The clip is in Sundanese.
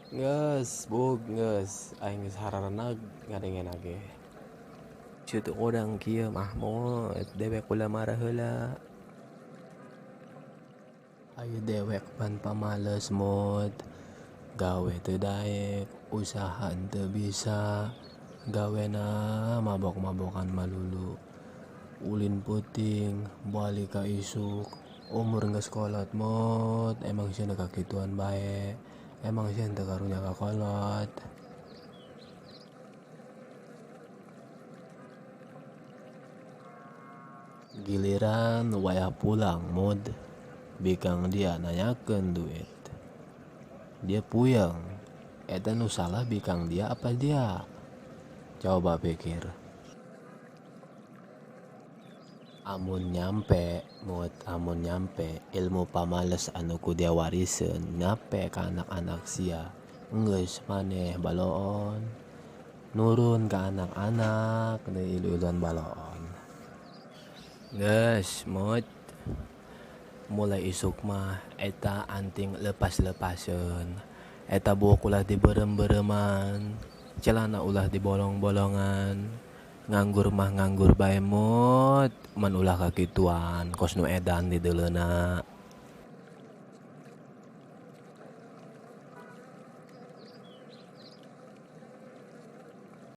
Geus bug geus aing geus hararanag ngadengena ge. Situ urang kieu mah mood dewek ulah marah heula. Ayo dewek pan pamales mood gawe teu daek usaha henteu bisa gawena mabok-mabokan malulu ulin peuting balik ka isuk umur geus kolot mood emang sia nu kakituan bae emang sia henteu karunya ka kolot. Giliran wayah pulang mood bikang dia nanyakeun duit dia puyeng eta nu salah bikang dia apa dia coba pikir. Amun nyampe mood amun nyampe ilmu pamales anu ku dia wariseun nyampe ka anak-anak sia geus maneh baloon nurun ka anak-anak deui ilu-iluan baloon. Geus mood mulai isuk mah eta anting lepas-lepaseun eta buuk ulah dibeureum-beureuman celana ulah dibolong-bolongan nganggur mah nganggur bae mood man ulah kakituan kos nu edan dideuleuna.